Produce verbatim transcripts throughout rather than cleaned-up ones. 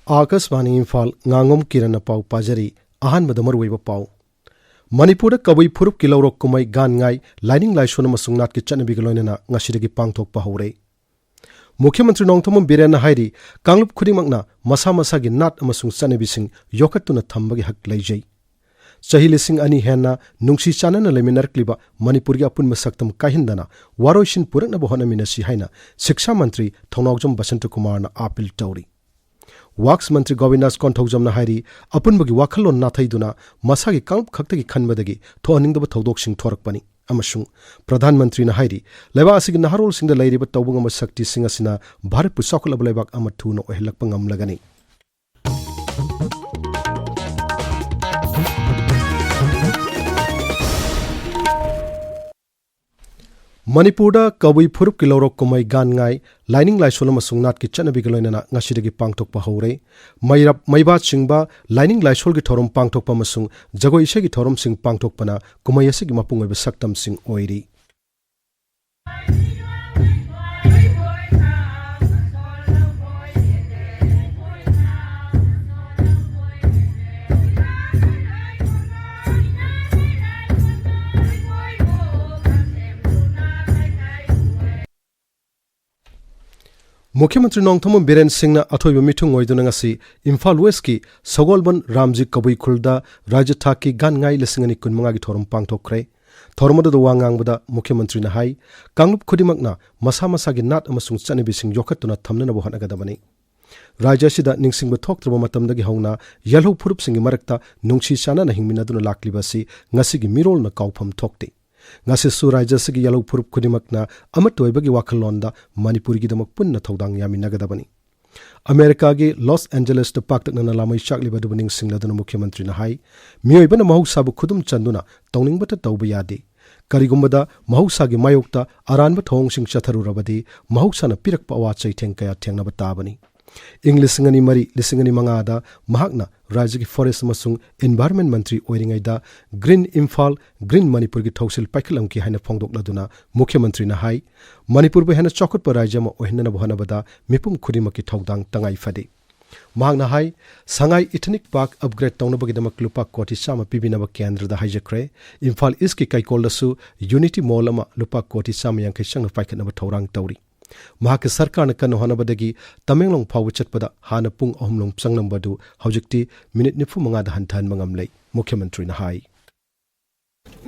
ꯑꯥꯀꯥꯁꯕꯥꯅꯤ ꯏꯝꯐꯥꯜ, ꯉꯥꯉꯣꯝ ꯀꯤꯔꯟꯅ ꯄꯥꯎ ꯄꯥꯖꯔꯤ꯫ ꯑꯍꯥꯟꯕꯗ ꯃꯔꯨꯑꯣꯏꯕ ꯄꯥꯎ꯫ ꯃꯅꯤꯄꯨꯔꯗ ꯀꯕꯨꯏ ꯐꯨꯔꯨꯞꯀꯤ ꯂꯧꯔꯣꯛ ꯀꯨꯝꯍꯩ ꯒꯥꯟ ꯉꯥꯏ ꯂꯥꯏꯅꯤꯡ ꯂꯥꯏꯁꯣꯟ ꯑꯃꯁꯨꯡ ꯅꯥꯠꯀꯤ ꯆꯠꯅꯕꯤꯒ ꯂꯣꯏꯅꯅ ꯉꯁꯤꯗꯒꯤ ꯄꯥꯡꯊꯣꯛꯄ ꯍꯧꯔꯦ꯫ ꯃꯨꯈ꯭ꯌ ꯃꯟꯇ꯭ꯔꯤ ꯅꯣꯡꯊꯣꯝꯕꯝ ꯕꯤꯔꯦꯟꯅ ꯍꯥꯏꯔꯤ, ꯀꯥꯡꯂꯨꯞ ꯈꯨꯗꯤꯡꯃꯛꯅ ꯃꯁꯥ ꯃꯁꯥꯒꯤ ꯅꯥꯠ ꯑꯃꯁꯨꯡ ꯆꯠꯅꯕꯤꯁꯤꯡ ꯌꯣꯛꯈꯠꯇꯨꯅ ꯊꯝꯕꯒꯤ ꯍꯛ ꯂꯩꯖꯩ꯫ ꯆꯍꯤ ꯂꯤꯁꯤꯡ ꯑꯅꯤ ꯍꯦꯟꯅ ꯅꯨꯡꯁꯤ ꯆꯥꯟꯅꯅ ꯂꯩꯃꯤꯟꯅꯔꯛꯂꯤꯕ ꯃꯅꯤꯄꯨꯔꯒꯤ ꯑꯄꯨꯟꯕ ꯁꯛꯇꯝ ꯀꯥꯏꯍꯟꯗꯅ ꯋꯥꯔꯣꯏꯁꯤꯟ ꯄꯨꯔꯛꯅꯕ ꯍꯣꯠꯅꯃꯤꯟꯅꯁꯤ ꯍꯥꯏꯅ ꯁꯤꯛꯁꯥ ꯃꯟꯇ꯭ꯔꯤ ꯊꯧꯅꯥꯎꯖꯝ ꯕꯁꯟꯇ ꯀꯨꯃꯥꯔꯅ ꯑꯥꯄꯤꯜ ꯇꯧꯔꯤ꯫ ꯋꯥꯛꯁ ꯃꯟꯇ꯭ꯔꯤ ꯒꯣꯕꯤꯟꯗꯥꯁ ꯀꯣꯟꯊꯧꯖꯝꯅ ꯍꯥꯏꯔꯤ, ꯑꯄꯨꯟꯕꯒꯤ ꯋꯥꯈꯜꯂꯣꯟ ꯅꯥꯊꯩꯗꯨꯅ ꯃꯁꯥꯒꯤ ꯀꯥꯡꯂꯨꯞ ꯈꯛꯇꯒꯤ ꯈꯟꯕꯗꯒꯤ ꯊꯣꯛꯍꯟꯅꯤꯡꯗꯕ ꯊꯧꯗꯣꯛꯁꯤꯡ ꯊꯣꯔꯛꯄꯅꯤ ꯑꯃꯁꯨꯡ ꯄ꯭ꯔꯙꯥꯟ ꯃꯟꯇ꯭ꯔꯤꯅ ꯍꯥꯏꯔꯤ, ꯂꯩꯕꯥꯛ ꯑꯁꯤꯒꯤ ꯅꯍꯥꯔꯣꯜꯁꯤꯡꯗ ꯂꯩꯔꯤꯕ ꯇꯧꯕ ꯉꯝꯕ ꯁꯛꯇꯤꯁꯤꯡ ꯑꯁꯤꯅ ꯚꯥꯔꯠꯄꯨ ꯆꯥꯎꯈꯠꯂꯕ ꯂꯩꯕꯥꯛ ꯑꯃ ꯊꯨꯅ ꯑꯣꯏꯍꯜꯂꯛꯄ ꯉꯝꯂꯒꯅꯤ꯫ ꯃꯅꯤꯄꯨꯔꯗ ꯀꯕꯨꯏ ꯐꯨꯔꯨꯞꯀꯤ ꯂꯧꯔꯣꯛ ꯀꯨꯝꯍꯩ ꯒꯥꯟ ꯉꯥꯏ ꯂꯥꯏꯅꯤꯡ ꯂꯥꯏꯁꯣꯟ ꯑꯃꯁꯨꯡ ꯅꯥꯠꯀꯤ ꯆꯠꯅꯕꯤꯒ ꯂꯣꯏꯅꯅ ꯉꯁꯤꯗꯒꯤ ꯄꯥꯡꯊꯣꯛꯄ ꯍꯧꯔꯦ꯫ ꯃꯩꯔꯞ, ꯃꯩꯕꯥ ꯆꯤꯡꯕ, ꯂꯥꯏꯅꯤꯡ ꯂꯥꯏꯁꯣꯜꯒꯤ ꯊꯧꯔꯝ ꯄꯥꯡꯊꯣꯛꯄ ꯑꯃꯁꯨꯡ ꯖꯒꯣꯏ ꯏꯁꯩꯒꯤ ꯊꯧꯔꯝꯁꯤꯡ ꯄꯥꯡꯊꯣꯛꯄꯅ ꯀꯨꯝꯍꯩ ꯑꯁꯤꯒꯤ ꯃꯄꯨꯡ ꯑꯣꯏꯕ ꯁꯛꯇꯝꯁꯤꯡ ꯑꯣꯏꯔꯤ꯫ ꯃꯨꯈ꯭ꯌ ꯃꯟꯇ꯭ꯔꯤ ꯅꯣꯡꯊꯣꯝꯕꯝ ꯕꯤꯔꯦꯟ ꯁꯤꯡꯅ ꯑꯊꯣꯏꯕ ꯃꯤꯊꯨꯡ ꯑꯣꯏꯗꯨꯅ ꯉꯁꯤ ꯏꯝꯐꯥꯜ ꯋꯦꯁꯀꯤ ꯁꯒꯣꯜꯕꯟ ꯔꯥꯝꯖꯤ ꯀꯕꯨꯏ ꯈꯨꯜꯗ ꯔꯥꯖ꯭ꯌ ꯊꯥꯛꯀꯤ ꯒꯥꯟ ꯉꯥꯏ ꯂꯤꯁꯤꯡ ꯑꯅꯤ ꯀꯨꯟꯃꯉꯥꯒꯤ ꯊꯧꯔꯝ ꯄꯥꯡꯊꯣꯛꯈ꯭ꯔꯦ꯫ ꯊꯧꯔꯝ ꯑꯗꯨꯗ ꯋꯥ ꯉꯥꯡꯕꯗ ꯃꯨꯈ꯭ꯌ ꯃꯟꯇ꯭ꯔꯤꯅ ꯍꯥꯏ, ꯀꯥꯡꯂꯨꯞ ꯈꯨꯗꯤꯡꯃꯛꯅ ꯃꯁꯥ ꯃꯁꯥꯒꯤ ꯅꯥꯠ ꯑꯃꯁꯨꯡ ꯆꯠꯅꯕꯤꯁꯤꯡ ꯌꯣꯛꯈꯠꯇꯨꯅ ꯊꯝꯅꯅꯕ ꯍꯣꯠꯅꯒꯗꯕꯅꯤ꯫ ꯔꯥꯖ꯭ꯌ ꯑꯁꯤꯗ ꯅꯤꯡꯁꯤꯡꯕ ꯊꯣꯛꯇ꯭ꯔꯕ ꯃꯇꯝꯗꯒꯤ ꯍꯧꯅ ꯌꯦꯜꯍꯧ ꯐꯨꯔꯨꯞꯁꯤꯡꯒꯤ ꯃꯔꯛꯇ ꯅꯨꯡꯁꯤ ꯆꯥꯟꯅꯅ ꯍꯤꯡꯃꯤꯟꯅꯗꯨꯅ ꯂꯥꯛꯂꯤꯕ ꯑꯁꯤ ꯉꯁꯤꯒꯤ ꯃꯤꯔꯣꯜꯅ ꯀꯥꯎꯐꯝ ꯊꯣꯛꯇꯦ꯫ ꯉꯁꯤꯁꯨ ꯔꯥꯖ꯭ꯌ ꯑꯁꯤꯒꯤ ꯌꯦꯜꯍꯧ ꯐꯨꯔꯨꯞ ꯈꯨꯗꯤꯡꯃꯛꯅ ꯑꯃꯠꯇ ꯑꯣꯏꯕꯒꯤ ꯋꯥꯈꯜꯂꯣꯟꯗ ꯃꯅꯤꯄꯨꯔꯒꯤꯗꯃꯛ ꯄꯨꯟꯅ ꯊꯧꯗꯥꯡ ꯌꯥꯃꯤꯟꯅꯒꯗꯕꯅꯤ꯫ ꯑꯃꯦꯔꯤꯀꯥꯒꯤ ꯂꯣꯁ ꯑꯦꯟꯖꯦꯂꯤꯁꯇ ꯄꯥꯛꯇꯛꯅꯅ ꯂꯥꯃꯩ ꯆꯥꯛꯂꯤꯕ ꯑꯗꯨꯕꯨ ꯅꯤꯡꯁꯤꯡꯂꯗꯨꯅ ꯃꯨꯈ꯭ꯌ ꯃꯟꯇ꯭ꯔꯤꯅ ꯍꯥꯏ, ꯃꯤꯑꯣꯏꯕꯅ ꯃꯍꯧꯁꯥꯕꯨ ꯈꯨꯗꯨꯝ ꯆꯟꯗꯨꯅ ꯇꯧꯅꯤꯡꯕꯇ ꯇꯧꯕ ꯌꯥꯗꯦ꯫ ꯀꯔꯤꯒꯨꯝꯕꯗ ꯃꯍꯧꯁꯥꯒꯤ ꯃꯥꯌꯣꯛꯇ ꯑꯔꯥꯟꯕ ꯊꯧꯑꯣꯡꯁꯤꯡ ꯆꯠꯊꯔꯨꯔꯕꯗꯤ ꯃꯍꯧꯁꯥꯅ ꯄꯤꯔꯛꯄ ꯑꯋꯥ ꯆꯩꯊꯦꯡ ꯀꯌꯥ ꯊꯦꯡꯅꯕ ꯇꯥꯕꯅꯤ꯫ ꯏꯪ ꯂꯤꯁꯤꯡ ꯑꯅꯤ ꯃꯔꯤ, ꯂꯤꯁꯤꯡ ꯑꯅꯤ ꯃꯉꯥꯗ ꯃꯍꯥꯛꯅ ꯔꯥꯖ꯭ꯌꯒꯤ ꯐꯣꯔꯦꯁ ꯑꯃꯁꯨꯡ ꯏꯟꯚꯥꯏꯔꯟꯃꯦꯟ ꯃꯟꯇ꯭ꯔꯤ ꯑꯣꯏꯔꯤꯉꯩꯗ ꯒ꯭ꯔꯤꯟ ꯏꯝꯐꯥꯜ, ꯒ꯭ꯔꯤꯟ ꯃꯅꯤꯄꯨꯔꯒꯤ ꯊꯧꯁꯤꯜ ꯄꯥꯏꯈꯠꯂꯝꯈꯤ ꯍꯥꯏꯅ ꯐꯣꯡꯗꯣꯛꯂꯗꯨꯅ ꯃꯨꯈ꯭ꯌ ꯃꯟꯇ꯭ꯔꯤꯅ ꯍꯥꯏ, ꯃꯅꯤꯄꯨꯔꯕꯨ ꯍꯦꯟꯅ ꯆꯥꯎꯈꯠꯄ ꯔꯥꯖ꯭ꯌ ꯑꯃ ꯑꯣꯏꯍꯟꯅꯅꯕ ꯍꯣꯠꯅꯕꯗ ꯃꯤꯄꯨꯝ ꯈꯨꯗꯤꯡꯃꯛꯀꯤ ꯊꯧꯗꯥꯡ ꯇꯉꯥꯏ ꯐꯗꯦ꯫ ꯃꯍꯥꯛꯅ ꯍꯥꯏ, ꯁꯉꯥꯏ ꯏꯊꯅꯤꯛ ꯄꯥꯔꯛ ꯑꯞꯒ꯭ꯔꯦꯗ ꯇꯧꯅꯕꯒꯤꯗꯃꯛ ꯂꯨꯄꯥ ꯀꯣꯇꯤ ꯆꯥꯝꯃ ꯄꯤꯕꯤꯅꯕ ꯀꯦꯟꯗ꯭ꯔꯗ ꯍꯥꯏꯖꯈ꯭ꯔꯦ꯫ ꯏꯝꯐꯥꯜ ꯏꯁꯀꯤ ꯀꯩꯀꯣꯜꯗꯁꯨ ꯌꯨꯅꯤꯇꯤ ꯃꯣꯜ ꯑꯃ ꯂꯨꯄꯥ ꯀꯣꯇꯤ ꯆꯥꯝꯃ ꯌꯥꯡꯈꯩ ꯆꯪꯅ ꯄꯥꯏꯈꯠꯅꯕ ꯊꯧꯔꯥꯡ ꯇꯧꯔꯤ꯫ ꯃꯍꯥꯛꯀꯤ ꯁꯔꯀꯥꯔꯅ ꯀꯟꯅ ꯍꯣꯠꯅꯕꯗꯒꯤ ꯇꯃꯦꯡꯂꯣꯡ ꯐꯥꯎꯕ ꯆꯠꯄꯗ ꯍꯥꯟꯅ ꯄꯨꯡ ꯑꯍꯨꯝ ꯂꯣꯝ ꯆꯪꯂꯝꯕ ꯑꯗꯨ ꯍꯧꯖꯤꯛꯇꯤ ꯃꯤꯅꯤꯠ ꯅꯤꯐꯨ ꯃꯉꯥꯗ ꯍꯟꯊꯍꯟꯕ ꯉꯝꯂꯦ, ꯃꯨꯈ꯭ꯌꯃꯟꯇ꯭ꯔꯤꯅ ꯍꯥꯏ꯫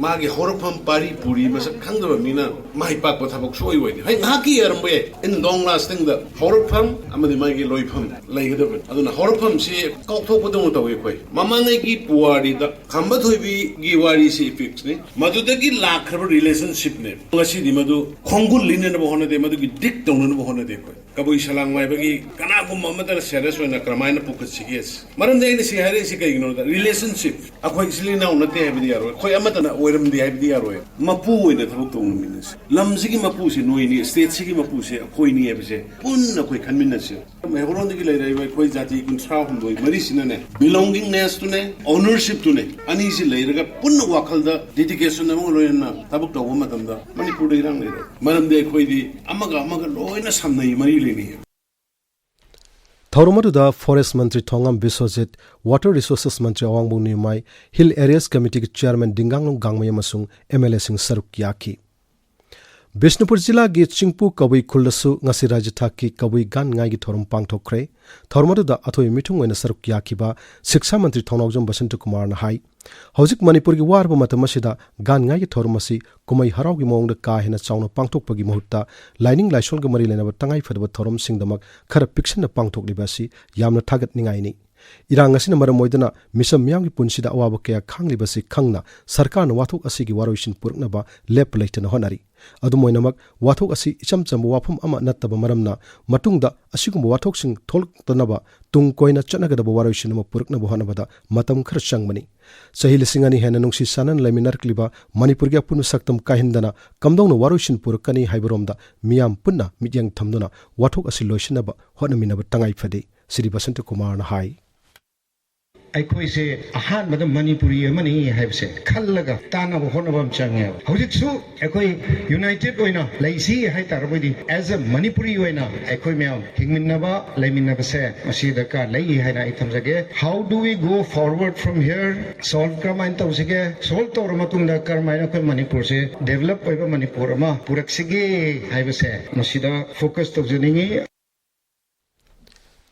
ꯃꯥꯒꯤ ꯍꯧꯔꯛꯐꯝ ꯄꯥꯔꯤ ꯄꯨꯔꯤ ꯃꯁꯛ ꯈꯪꯗꯕ ꯃꯤꯅ ꯃꯥꯏ ꯄꯥꯛꯄ ꯊꯕꯛ ꯁꯨꯡꯑꯣꯏ ꯑꯣꯏꯗꯦ꯫ ꯍꯣꯏ, ꯉꯥꯏꯍꯥꯛꯀꯤ ꯑꯣꯏꯔꯝꯕ ꯌꯥꯏ꯫ In long lasting ꯗ ꯍꯧꯔꯛꯐꯝ ꯑꯃꯗꯤ ꯃꯥꯒꯤ ꯂꯣꯏꯐꯝ ꯂꯩꯒꯗꯕꯅꯤ꯫ ꯑꯗꯨꯅ ꯍꯧꯔꯛꯐꯝꯁꯤ ꯀꯥꯎꯊꯣꯛꯄꯗꯧꯅ ꯇꯧꯏ ꯑꯩꯈꯣꯏ꯫ ꯃꯃꯥꯡꯉꯩꯒꯤ ꯄꯨꯋꯥꯔꯤꯗ ꯈꯝꯕ ꯊꯣꯏꯕꯤꯒꯤ ꯋꯥꯔꯤꯁꯤ ꯏꯄꯤꯛꯁꯅꯤ꯫ ꯃꯗꯨꯗꯒꯤ ꯂꯥꯛꯈ꯭ꯔꯕ ꯔꯤꯂꯦꯁꯟꯁꯤꯞꯅꯦ꯫ ꯉꯁꯤꯗꯤ ꯃꯗꯨ ꯈꯣꯡꯒꯨꯜ ꯂꯤꯅꯅꯕ ꯍꯣꯠꯅꯗꯦ, ꯃꯗꯨꯒꯤ ꯗꯤꯛ ꯇꯧꯅꯅꯕ ꯍꯣꯠꯅꯗꯦ ꯑꯩꯈꯣꯏ꯫ ꯀꯕꯨꯏ ꯁꯂꯥꯡ ꯃꯥꯏꯕꯒꯤ ꯀꯅꯥꯒꯨꯝꯕ ꯑꯃꯠꯇꯅ ꯁꯦꯔꯤꯌꯁ ꯑꯣꯏꯅ ꯀꯔꯝꯍꯥꯏꯅ ꯄꯨꯈꯠꯁꯤꯒꯦ? ꯃꯔꯝꯗꯤ ꯑꯩꯅ ꯁꯤ ꯍꯥꯏꯔꯛꯏꯁꯤ ꯀꯩꯒꯤꯅꯣꯗ, ꯔꯤꯂꯦꯁꯟꯁꯤꯞ, ꯑꯩꯈꯣꯏ ꯏꯆꯤꯜ ꯏꯅꯥꯎ ꯅꯠꯇꯦ ꯍꯥꯏꯕꯗꯤ ꯌꯥꯔꯣꯏ, ꯑꯩꯈꯣꯏ ꯑꯃꯠꯇꯅ ꯑꯣꯏꯔꯝꯗꯦ ꯍꯥꯏꯕꯗꯤ ꯌꯥꯔꯣꯏ꯫ ꯃꯄꯨ ꯑꯣꯏꯅ ꯊꯕꯛ ꯇꯧꯃꯤꯟꯅꯁꯤ꯫ ꯂꯝꯁꯤꯒꯤ ꯃꯄꯨꯁꯤ ꯅꯣꯏꯅꯤ, ꯁ꯭ꯇꯦꯠꯁꯤꯒꯤ ꯃꯄꯨꯁꯤ ꯑꯩꯈꯣꯏꯅꯤ ꯍꯥꯏꯕꯁꯦ ꯄꯨꯟꯅ ꯑꯩꯈꯣꯏ ꯈꯟꯃꯤꯟꯅꯁꯤ꯫ ꯃꯩꯍꯧꯔꯣꯟꯗꯒꯤ ꯂꯩꯔꯛꯏꯕ ꯑꯩꯈꯣꯏ ꯖꯥꯇꯤ ꯀꯨꯟꯊ꯭ꯔꯥ ꯍꯨꯝꯗꯣꯏ ꯃꯔꯤꯁꯤꯅꯅꯦ, ꯕꯤꯂꯣꯡꯒꯤꯡꯅꯦꯁꯇꯨꯅꯦ, ꯑꯣꯅꯔꯁꯤꯞꯇꯨꯅꯦ, ꯑꯅꯤꯁꯤ ꯂꯩꯔꯒ ꯄꯨꯟꯅ ꯋꯥꯈꯜꯗ ꯗꯦꯗꯤꯀꯦꯁꯟ ꯑꯃꯒ ꯂꯣꯏꯅꯅ ꯊꯕꯛ ꯇꯧꯕ ꯃꯇꯝꯗ ꯃꯅꯤꯄꯨꯔꯗ ꯏꯔꯥꯡ ꯂꯩꯔꯣꯏ꯫ ꯃꯔꯝꯗꯤ ꯑꯩꯈꯣꯏꯗꯤ ꯑꯃꯒ ꯑꯃꯒ ꯂꯣꯏꯅ ꯁꯝꯅꯩ, ꯃꯔꯤ ꯂꯩꯅꯩ꯫ ꯊꯧꯔꯝ ꯑꯗꯨꯗ ꯐꯣꯔꯦꯁ ꯃꯟꯇ꯭ꯔꯤ ꯊꯣꯉꯥꯝ ꯕꯤꯁ꯭ꯋꯖꯤꯠ, ꯋꯥꯇꯔ ꯔꯤꯁꯣꯔꯁꯦꯁ ꯃꯟꯇ꯭ꯔꯤ ꯑꯋꯥꯡꯕꯝ ꯅꯤꯔꯃꯥꯏ, ꯍꯤꯜ ꯑꯦꯔꯤꯌꯥꯁ ꯀꯃꯤꯇꯤꯒꯤ ꯆꯤꯌꯥꯔꯃꯦꯟ ꯗꯤꯡꯒꯥꯡꯂꯣꯡ ꯒꯥꯡꯃꯩ ꯑꯃꯁꯨꯡ ꯑꯦꯝ ꯑꯦꯜ ꯑꯦꯁꯤꯡ ꯁꯔꯨꯛ ꯌꯥꯈꯤ꯫ ꯕꯤꯁꯅꯨꯄꯨꯔ ꯖꯤꯂꯥꯒꯤ ꯆꯤꯡꯄꯨ ꯀꯕꯨꯏ ꯈꯨꯜꯗꯁꯨ ꯉꯁꯤ ꯔꯥꯖ꯭ꯌ ꯊꯥꯛꯀꯤ ꯀꯕꯨꯏ ꯒꯥꯟ ꯉꯥꯏꯒꯤ ꯊꯧꯔꯝ ꯄꯥꯡꯊꯣꯛꯈ꯭ꯔꯦ꯫ ꯊꯧꯔꯝ ꯑꯗꯨꯗ ꯑꯊꯣꯏꯕ ꯃꯤꯊꯨꯡ ꯑꯣꯏꯅ ꯁꯔꯨꯛ ꯌꯥꯈꯤꯕ ꯁꯤꯛꯁꯥ ꯃꯟꯇ꯭ꯔꯤ ꯊꯧꯅꯥꯎꯖꯝ ꯕꯁꯟꯇ ꯀꯨꯃꯥꯔꯅ ꯍꯥꯏ, ꯍꯧꯖꯤꯛ ꯃꯅꯤꯄꯨꯔꯒꯤ ꯋꯥꯔꯕ ꯃꯇꯝ ꯑꯁꯤꯗ ꯒꯥꯟ ꯉꯥꯏꯒꯤ ꯊꯧꯔꯝ ꯑꯁꯤ ꯀꯨꯝꯍꯩ ꯍꯔꯥꯎꯒꯤ ꯃꯑꯣꯡꯗ ꯀꯥ ꯍꯦꯟꯅ ꯆꯥꯎꯅ ꯄꯥꯡꯊꯣꯛꯄꯒꯤ ꯃꯍꯨꯠꯇ ꯂꯥꯏꯅꯤꯡ ꯂꯥꯏꯁꯣꯜꯒ ꯃꯔꯤ ꯂꯩꯅꯕ ꯇꯉꯥꯏꯐꯗꯕ ꯊꯧꯔꯝꯁꯤꯡꯗꯃꯛ ꯈꯔ ꯄꯤꯛꯁꯟꯅ ꯄꯥꯡꯊꯣꯛꯂꯤꯕ ꯑꯁꯤ ꯌꯥꯝꯅ ꯊꯥꯒꯠꯅꯤꯡꯉꯥꯏꯅꯤ꯫ ꯏꯔꯥꯡ ꯑꯁꯤꯅ ꯃꯔꯝ ꯑꯣꯏꯗꯨꯅ ꯃꯤꯆꯝ ꯃꯤꯌꯥꯝꯒꯤ ꯄꯨꯟꯁꯤꯗ ꯑꯋꯥꯕ ꯀꯌꯥ ꯈꯥꯡꯂꯤꯕꯁꯤ ꯈꯪꯅ ꯁꯔꯀꯥꯔꯅ ꯋꯥꯊꯣꯛ ꯑꯁꯤꯒꯤ ꯋꯥꯔꯣꯏꯁꯤꯟ ꯄꯨꯔꯛꯅꯕ ꯂꯦꯞꯄ ꯂꯩꯇꯅ ꯍꯣꯠꯅꯔꯤ꯫ ꯑꯗꯨꯝ ꯑꯣꯏꯅꯃꯛ, ꯋꯥꯊꯣꯛ ꯑꯁꯤ ꯏꯆꯝ ꯆꯝꯕ ꯋꯥꯐꯝ ꯑꯃ ꯅꯠꯇꯕ ꯃꯔꯝꯅ, ꯃꯇꯨꯡꯗ ꯑꯁꯤꯒꯨꯝꯕ ꯋꯥꯊꯣꯛꯁꯤꯡ ꯊꯣꯛꯂꯛꯇꯅꯕ ꯇꯨꯡ ꯀꯣꯏꯅ ꯆꯠꯅꯒꯗꯕ ꯋꯥꯔꯣꯏꯁꯤꯟ ꯑꯃ ꯄꯨꯔꯛꯅꯕ ꯍꯣꯠꯅꯕꯗ ꯃꯇꯝ ꯈꯔ ꯆꯪꯕꯅꯤ꯫ ꯆꯍꯤ ꯂꯤꯁꯤꯡ ꯑꯅꯤ ꯍꯦꯟꯅ ꯅꯨꯡꯁꯤ ꯆꯥꯟꯅꯅ ꯂꯩꯃꯤꯟꯅꯔꯛꯂꯤꯕ ꯃꯅꯤꯄꯨꯔꯒꯤ ꯑꯄꯨꯟꯕ ꯁꯛꯇꯝ ꯀꯥꯏꯍꯟꯗꯅ ꯀꯝꯗꯧꯅ ꯋꯥꯔꯣꯏꯁꯤꯟ ꯄꯨꯔꯛꯀꯅꯤ ꯍꯥꯏꯕꯔꯣꯝꯗ ꯃꯤꯌꯥꯝ ꯄꯨꯟꯅ ꯃꯤꯠꯌꯦꯡ ꯊꯝꯗꯨꯅ ꯋꯥꯊꯣꯛ ꯑꯁꯤ ꯂꯣꯏꯁꯤꯟꯅꯕ ꯍꯣꯠꯅꯃꯤꯟꯅꯕ ꯇꯉꯥꯏ ꯐꯗꯦ, ꯁ꯭ꯔꯤ ꯕꯁꯟꯇ ꯀꯨꯃꯥꯔꯅ ꯍꯥꯏ꯫ ꯑꯩꯈꯣꯏꯁꯦ ꯑꯍꯥꯟꯕꯗ ꯃꯅꯤꯄꯨꯔꯤ ꯑꯃꯅꯤ ꯍꯥꯏꯕꯁꯦ ꯈꯜꯂꯒ ꯇꯥꯟꯅꯕ ꯍꯣꯠꯅꯕ ꯑꯃ ꯆꯪꯉꯦꯕ꯫ ꯍꯧꯖꯤꯛꯁꯨ ꯑꯩꯈꯣꯏ ꯌꯨꯅꯥꯏꯇꯦꯠ ꯑꯣꯏꯅ ꯂꯩꯁꯤ ꯍꯥꯏ ꯇꯥꯔꯕꯗꯤ, ꯑꯦꯁ ꯑ ꯃꯅꯤꯄꯨꯔꯤ ꯑꯣꯏꯅ ꯑꯩꯈꯣꯏ ꯃꯌꯥꯝ ꯍꯤꯡꯃꯤꯟꯅꯕ, ꯂꯩꯃꯤꯟꯅꯕꯁꯦ ꯃꯁꯤ ꯗꯔꯀꯥꯔ ꯂꯩ ꯍꯥꯏꯅ ꯑꯩ ꯊꯝꯖꯒꯦ꯫ How do we go forward from here? Solve ꯀꯔꯝꯍꯥꯏꯅ ꯇꯧꯁꯤꯒꯦ? ꯁꯣꯜꯕ ꯇꯧꯔ ꯃꯇꯨꯡꯗ ꯀꯔꯝꯍꯥꯏꯅ ꯑꯩꯈꯣꯏ ꯃꯅꯤꯄꯨꯔꯁꯦ ꯗꯦꯕꯂꯞ ꯑꯣꯏꯕ ꯃꯅꯤꯄꯨꯔ ꯑꯃ ꯄꯨꯔꯛꯁꯤꯒꯦ ꯍꯥꯏꯕꯁꯦ ꯃꯁꯤꯗ ꯐꯣꯀꯁ ꯇꯧꯖꯅꯤꯡꯉꯤ꯫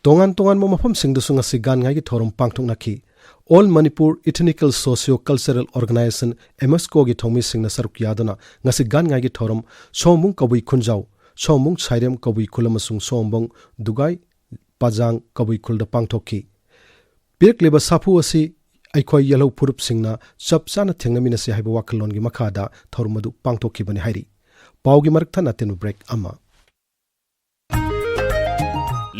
ꯇꯣꯉꯥꯟ ꯇꯣꯉꯥꯟꯕ ꯃꯐꯝꯁꯤꯡꯗꯁꯨ ꯉꯁꯤ ꯒꯥꯟ ꯉꯥꯏꯒꯤ ꯊꯧꯔꯝ ꯄꯥꯡꯊꯣꯛꯅꯈꯤ꯫ All Manipur Ethnical Socio Cultural Organization, M S ꯀꯣꯒꯤ ꯊꯧꯃꯤꯁꯤꯡꯅ ꯁꯔꯨꯛ ꯌꯥꯗꯨꯅ ꯉꯁꯤ ꯒꯥꯟ ꯉꯥꯏꯒꯤ ꯊꯧꯔꯝ ꯁꯣꯝꯕꯨꯡ ꯀꯕꯨꯏ ꯈꯨꯟꯖꯥꯎ, ꯁꯣꯝꯕꯨꯡ ꯁꯥꯏꯔꯦꯝ ꯀꯕꯨꯏ ꯈꯨꯜ ꯑꯃꯁꯨꯡ ꯁꯣꯝꯕꯨꯡ ꯗꯨꯒꯥꯏ ꯄꯥꯖꯥꯡ ꯀꯕꯨꯏ ꯈꯨꯜꯗ ꯄꯥꯡꯊꯣꯛꯈꯤ꯫ ꯄꯤꯔꯛꯂꯤꯕ ꯁꯥꯐꯨ ꯑꯁꯤ ꯑꯩꯈꯣꯏ ꯌꯦꯜꯍꯧ ꯐꯨꯔꯨꯞꯁꯤꯡꯅ ꯆꯞ ꯆꯥꯅ ꯊꯦꯡꯅꯃꯤꯟꯅꯁꯤ ꯍꯥꯏꯕ ꯋꯥꯈꯜꯂꯣꯟꯒꯤ ꯃꯈꯥꯗ ꯊꯧꯔꯝ ꯑꯗꯨ ꯄꯥꯡꯊꯣꯛꯈꯤꯕꯅꯤ ꯍꯥꯏꯔꯤ꯫ ꯄꯥꯎꯒꯤ ꯃꯔꯛ ꯊꯠꯅ ꯑꯇꯦꯟꯕ ꯕ꯭ꯔꯦꯛ ꯑꯃ꯫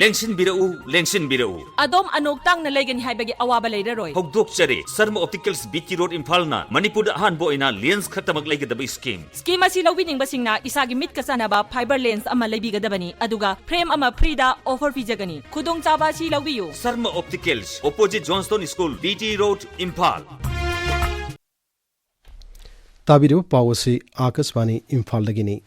ꯂꯦꯡꯁꯤꯟꯕꯤꯔꯛꯎ, ꯂꯦꯡꯁꯤꯟꯕꯤꯔꯛꯎ꯫ ꯑꯗꯣꯝ ꯑꯅꯣꯛ ꯇꯥꯡꯅ ꯂꯩꯒꯅꯤ ꯍꯥꯏꯕꯒꯤ ꯑꯋꯥꯕ ꯂꯩꯔꯔꯣꯏ꯫ ꯍꯧꯗꯣꯛꯆꯔꯤ, ꯁꯔꯃ ꯑꯣꯞꯇꯤꯀꯜꯁ ꯕꯤ ꯇꯤ ꯔꯣꯗ ꯏꯝꯐꯥꯜꯅ ꯃꯅꯤꯄꯨꯔꯗ ꯑꯍꯥꯟꯕ ꯑꯣꯏꯅ ꯂꯦꯟꯁ ꯈꯛꯇꯃꯛ ꯂꯩꯒꯗꯕ ꯁ꯭ꯀꯤꯝ꯫ ꯁ꯭ꯀꯤꯝ ꯑꯁꯤ ꯂꯧꯕꯤꯅꯤꯡꯕꯁꯤꯡꯅ ꯏꯁꯥꯒꯤ ꯃꯤꯠꯀ ꯆꯥꯟꯅꯕ ꯐꯥꯏꯕꯔ ꯂꯦꯟꯁ ꯑꯃ ꯂꯩꯕꯤꯒꯗꯕꯅꯤ, ꯑꯗꯨꯒ ꯐ꯭ꯔꯦꯝ ꯑꯃ ꯐ꯭ꯔꯤꯗ ꯑꯣꯐꯔ ꯄꯤꯖꯒꯅꯤ꯫ ꯈꯨꯗꯣꯡꯆꯥꯕ ꯑꯁꯤ ꯂꯧꯕꯤꯌꯨ꯫ Sharma opticals, opposite Johnstone school, B T road, Imphal. ꯇꯥꯕꯤꯔꯤꯕ ꯄꯥꯎ ꯑꯁꯤ ꯑꯥꯀꯥꯁꯕꯥꯅꯤ ꯏꯝꯐꯥꯜꯗꯒꯤꯅꯤ꯫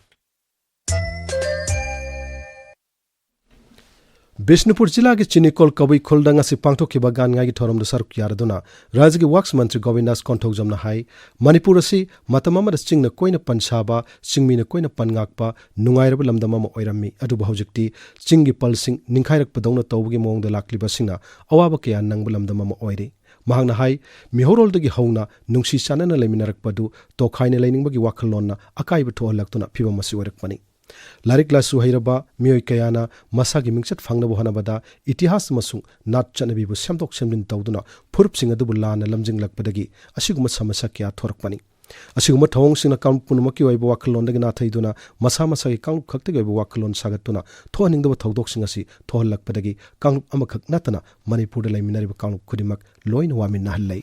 ꯕꯤꯁꯅꯨꯄꯨꯔ ꯖꯤꯂꯥꯒꯤ ꯆꯤꯅꯤꯀꯣꯜ ꯀꯕꯨꯏ ꯈꯨꯜꯗ ꯉꯁꯤ ꯄꯥꯡꯊꯣꯛꯈꯤꯕ ꯒꯥꯟ ꯉꯥꯏꯒꯤ ꯊꯧꯔꯝꯗ ꯁꯔꯨꯛ ꯌꯥꯔꯗꯨꯅ ꯔꯥꯖ꯭ꯌꯒꯤ ꯋꯥꯛꯁ ꯃꯟꯇ꯭ꯔꯤ ꯒꯣꯕꯤꯟꯗꯥꯁ ꯀꯣꯟꯊꯧꯖꯝꯅ ꯍꯥꯏ, ꯃꯅꯤꯄꯨꯔ ꯑꯁꯤ ꯃꯇꯝ ꯑꯃꯗ ꯆꯤꯡꯅ ꯀꯣꯏꯅ ꯄꯟ ꯁꯥꯕ, ꯆꯤꯡꯃꯤꯅ ꯀꯣꯏꯅ ꯄꯟ ꯉꯥꯛꯄ ꯅꯨꯡꯉꯥꯏꯔꯕ ꯂꯝꯗꯝ ꯑꯃ ꯑꯣꯏꯔꯝꯃꯤ꯫ ꯑꯗꯨꯕꯨ ꯍꯧꯖꯤꯛꯇꯤ ꯆꯤꯡꯒꯤ ꯄꯜꯁꯤꯡ ꯅꯤꯡꯈꯥꯏꯔꯛꯄꯗꯧꯅ ꯇꯧꯕꯒꯤ ꯃꯑꯣꯡꯗ ꯂꯥꯛꯂꯤꯕ ꯑꯁꯤꯅ ꯑꯋꯥꯕ ꯀꯌꯥ ꯅꯪꯕ ꯂꯝꯗꯝ ꯑꯃ ꯑꯣꯏꯔꯦ꯫ ꯃꯍꯥꯛꯅ ꯍꯥꯏ, ꯃꯤꯍꯧꯔꯣꯜꯗꯒꯤ ꯍꯧꯅ ꯅꯨꯡꯁꯤ ꯆꯥꯟꯅꯅ ꯂꯩꯃꯤꯟꯅꯔꯛꯄ ꯑꯗꯨ ꯇꯣꯈꯥꯏꯅ ꯂꯩꯅꯤꯡꯕꯒꯤ ꯋꯥꯈꯜꯂꯣꯟꯅ ꯑꯀꯥꯏꯕ ꯊꯣꯛꯍꯜꯂꯛꯇꯨꯅ ꯐꯤꯚꯝ ꯑꯁꯤ ꯑꯣꯏꯔꯛꯄꯅꯤ꯫ ꯂꯥꯏꯔꯤꯛ ꯂꯥꯏꯁꯨ ꯍꯩꯔꯕ ꯃꯤꯑꯣꯏ ꯀꯌꯥꯅ ꯃꯁꯥꯒꯤ ꯃꯤꯡꯆꯠ ꯐꯪꯅꯕ ꯍꯣꯠꯅꯕꯗ ꯏꯇꯤꯍꯥꯁ ꯑꯃꯁꯨꯡ ꯅꯥꯠ ꯆꯠꯅꯕꯤꯕꯨ ꯁꯦꯝꯗꯣꯛ ꯁꯦꯝꯖꯤꯟ ꯇꯧꯗꯨꯅ ꯐꯨꯔꯨꯞꯁꯤꯡ ꯑꯗꯨꯕꯨ ꯂꯥꯟꯅ ꯂꯝꯖꯤꯡꯂꯛꯄꯗꯒꯤ ꯑꯁꯤꯒꯨꯝꯕ ꯁꯃꯁ꯭ꯌꯥ ꯀꯌꯥ ꯊꯣꯔꯛꯄꯅꯤ꯫ ꯑꯁꯤꯒꯨꯝꯕ ꯊꯧꯑꯣꯡꯁꯤꯡꯅ ꯀꯥꯡꯂꯨꯞ ꯄꯨꯝꯅꯃꯛꯀꯤ ꯑꯣꯏꯕ ꯋꯥꯈꯜꯂꯣꯟꯗꯒꯤ ꯅꯥꯊꯩꯗꯨꯅ ꯃꯁꯥ ꯃꯁꯥꯒꯤ ꯀꯥꯡꯂꯨꯞ ꯈꯛꯇꯒꯤ ꯑꯣꯏꯕ ꯋꯥꯈꯜꯂꯣꯟ ꯁꯥꯒꯠꯇꯨꯅ ꯊꯣꯛꯍꯟꯅꯤꯡꯗꯕ ꯊꯧꯗꯣꯛꯁꯤꯡ ꯑꯁꯤ ꯊꯣꯛꯍꯜꯂꯛꯄꯗꯒꯤ ꯀꯥꯡꯂꯨꯞ ꯑꯃꯈꯛ ꯅꯠꯇꯅ ꯃꯅꯤꯄꯨꯔꯗ ꯂꯩꯃꯤꯟꯅꯔꯤꯕ ꯀꯥꯡꯂꯨꯞ ꯈꯨꯗꯤꯡꯃꯛ ꯂꯣꯏꯅ ꯋꯥꯃꯤꯟꯅꯍꯜꯂꯦ꯫